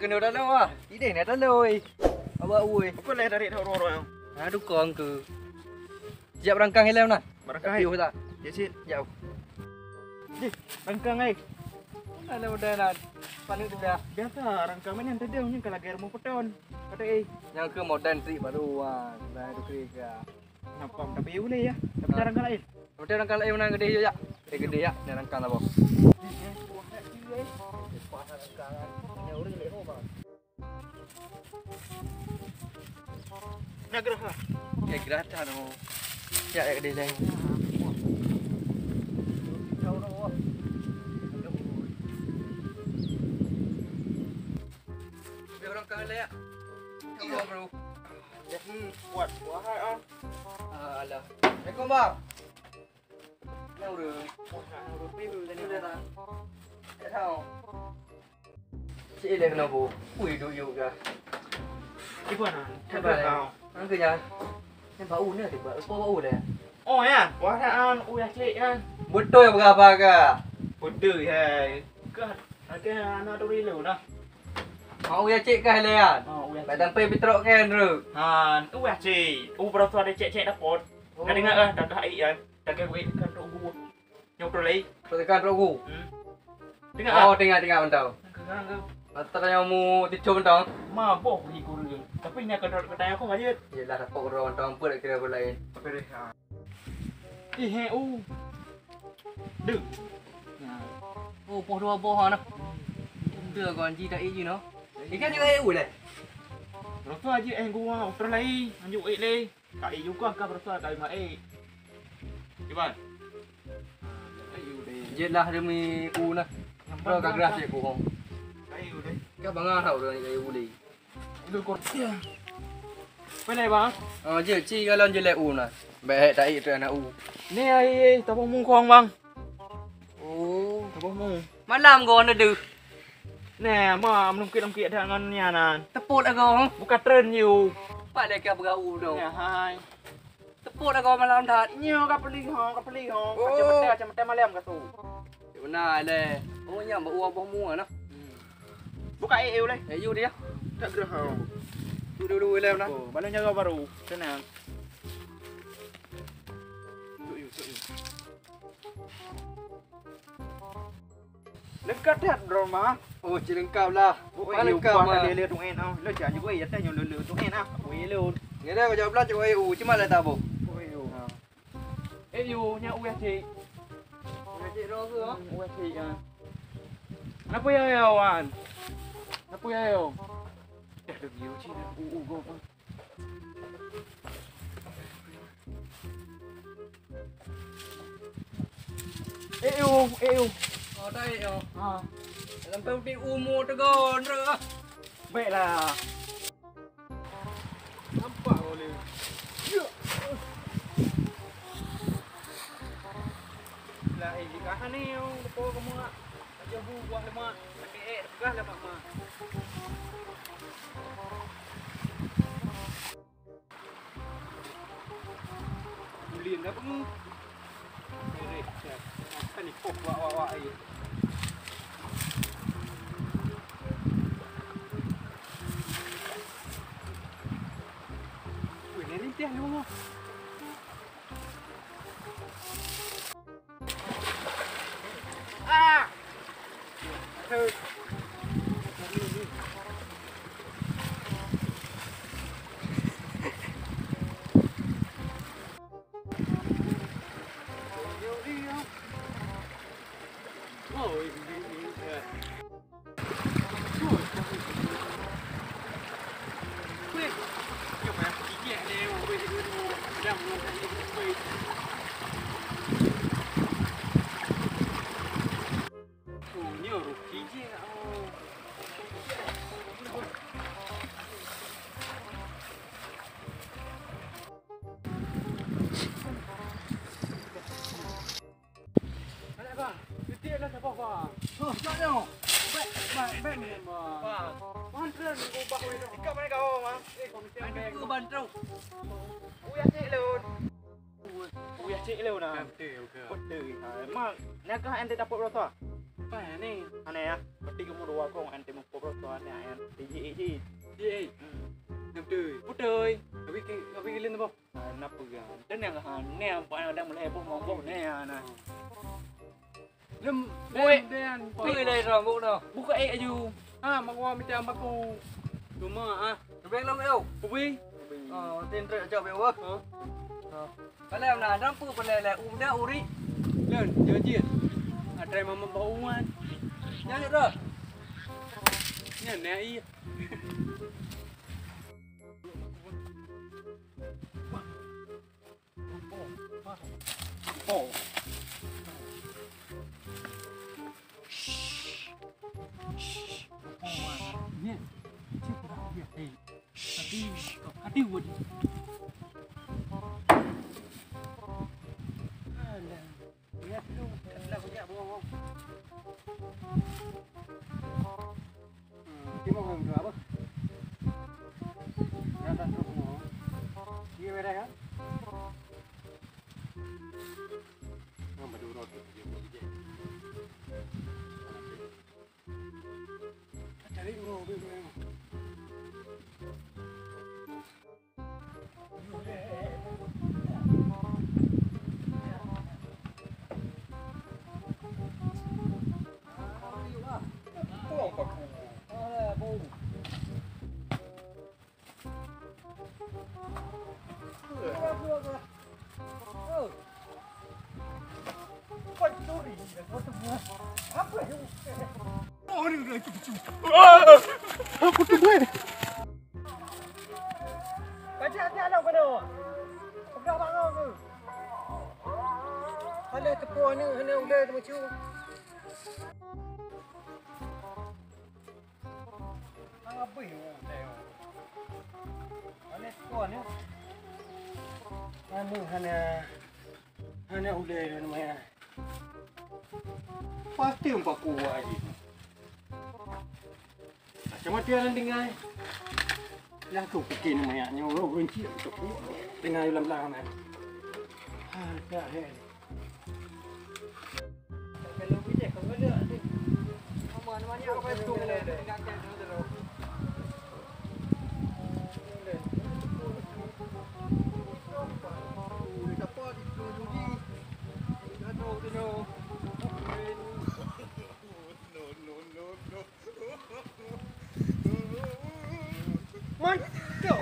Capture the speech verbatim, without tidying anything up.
Keunoe dah lôn ah. Idéh na dah lôn. Awak woi. Apa leh dari dah orang-orang? Aduh kong ke. Siap rangkang ilèe na. Rangkang, eh? Piôh tak? Ya, cit. Jauh. Jih, rangkang, eh. Mana modern nan? Panik tu dah. Biasa, rangkang mana yang tedeng ni kalau lagèe rumoh beton. Kata, eh. Nyang ke modern sih baru, ah. Dah tu klik ya. Nampak, tapi uleh ya. Tapi dah rangkang lain. Tapi dah rangkang lain mana gede ya. Eh, gede ya, dah rangkang lah, Bang. Nak gerah lah. Ya, gerah dah tu. Ya, ya, dia lain. Dia orang kau layak. Ya, hmm, kuat. Kuat, ah. Alah. Assalamualaikum, Bang. Cik ilèe keunoe bu. Ui, duek yuk kah. Ibu na. Ibu na. Angke nyan. Nyan bau ni tiba. Apa bau leh? Oh ya, perasaan u ya cik kan. Beutôi beurapa kah? Beutôi hai. Kah, angke anak tu rilu dah. Mau ya cik kah leh kan? Oh, u ya cik. Badan pe pitrok kan tu. Han, u ya cik. U perasaan ada cek-cek dapur. Oh. Kau dengar kah, dah dah ai kan. Daging kulit kan trok gu. Nyang trok lai. Trok ikan trok gu. Hmm. Tengok ah. Oh, tengok, tengok mantau. Tengok, tengok. Mantap yang mu ticu mantau. Mabok di guru. Tapi nya kedok ketanya aku lanjut. Yelah, dapat orang mantau pun kira aku lain. Tapi deh. Ha. Ih, he, u. Dek. Nah. Oh, poh dua boh anak. Udah kau anji tak iji no. Ikan juga eu leh. Rasa aja eh gua, utar lai, anjuk ek lai. Ka eu juga ka berasa ka eu maek. Iban. Ka eu deh. Jelah demi u nah. Bro ka geras ya ku hong. Ka eu deh. Ka bangai tau dah ka eu deh. Lu kor. Ya. Mana bang? Oh, je ci galon je lek u nah. Bek tak ik tu anak u. Ni ai tabung mungkong bang. Oh, tabung mu. Malam go na deuh. Nah, ma meulungkit-lungkit that ngon nyan nan. Tepot lagoe. Buka tren you. Pat lé ka beurau dong. Ya, hai. Tepot lagoe malam that. Nyo ka peli ho, ka peli ho. Oh. Macam-macam, macam-macam malam ka tu. Beuna lé. Oh, nyang bak uwa boh mua nah. Hmm. Buka eu lé. Eu dia. Tak gerah ho. Tu dulu lé nah. Oh, balon jaga baru. Tenang. Tuk you, tuk you. Leungkap that droe ma. Oh, ci leungkap lah. Oh, eh, lengkap mah. Ada le tu'en ah. Lo jangan juga ya tanya lo le tu'en ah. Oh, iya lo. Ni dah kau jawab lah cakap eh u cuma lah tak boh. Oh, iya. Ha. Eh, you nya u ya cik. U ya cik droe ke? U ya cik ya. Kenapa ya ya wan? Kenapa ya ya? Dah demi u cik u u go. Eh, eu, eh, eu. Oh, tak eu. Ha. Sampai uti umur tegon re. Baiklah. Nampak oleh. Ya. Lah, eh, jika hani yang depo kamu nak. Aja buah lemak. Sakit eh, pegang lemak mah. Ulin dah penuh. Beres dah. Kan ni pok wak-wak-wak air. Weh, ni rintih ni rumah. Ah! Anak bang, titik lah siapa bang? Oh, siap nyo. Baik, baik, baik ni bang. Bang. Bang, tren ubah weh tu. Ikak mana kau, bang? Eh, kau mesti ambil. Aku ban truk. Uyah cik lun. Uyah cik lun nah. Betul, betul. Betul. Ha, mak, nak kah ente dapat berapa? Apa ni? Aneh ya. Berarti kamu dua kong anti mukul tu aneh ya. Iji iji. Iji. Hmm. Betul. Betul. Tapi ke tapi kalian apa? Nah, kenapa ya? Dan yang aneh apa ada mulai boh mabok ni ya nah. Lem Woi. Lem dan Woi, dari rambut dah. Buka air aju. Ha, mak gua macam aku. Cuma ah. Lebih lom eu. Kubi. Oh, tin trek cak beu. Ha. Ha. Kalau na ada apa boleh le u dah uri. Lon, jajit. Ada mama bauan. Jangan dah. Nyan naik iya. Oh. Hmm, timoh ureueng dua beuh. Nyang satu timoh. Iya, beres, kan? Nyang badu rot tu, dia buat bijak. Cari ureueng, ureueng, ureueng. Apa tu, boy? Kajak-kajak lam keunoe. Peugah bak ngon keuh. Hana teupeue aneuk, hana ulèe teumeucue. Hana abéh ulèe. Hana teupeue aneuk. Aneuk hana, hana ulèe nyan maya. Pasti empat kuah jih. Macam mati orang dengar. Lah aku fikir ni mayat ni orang benci aku tu. Dengar dalam belakang kan. Ha, dah eh. Kalau boleh kau ada tu. Mama namanya apa tu? Siapa di judi? Gaduh tu. Mantap.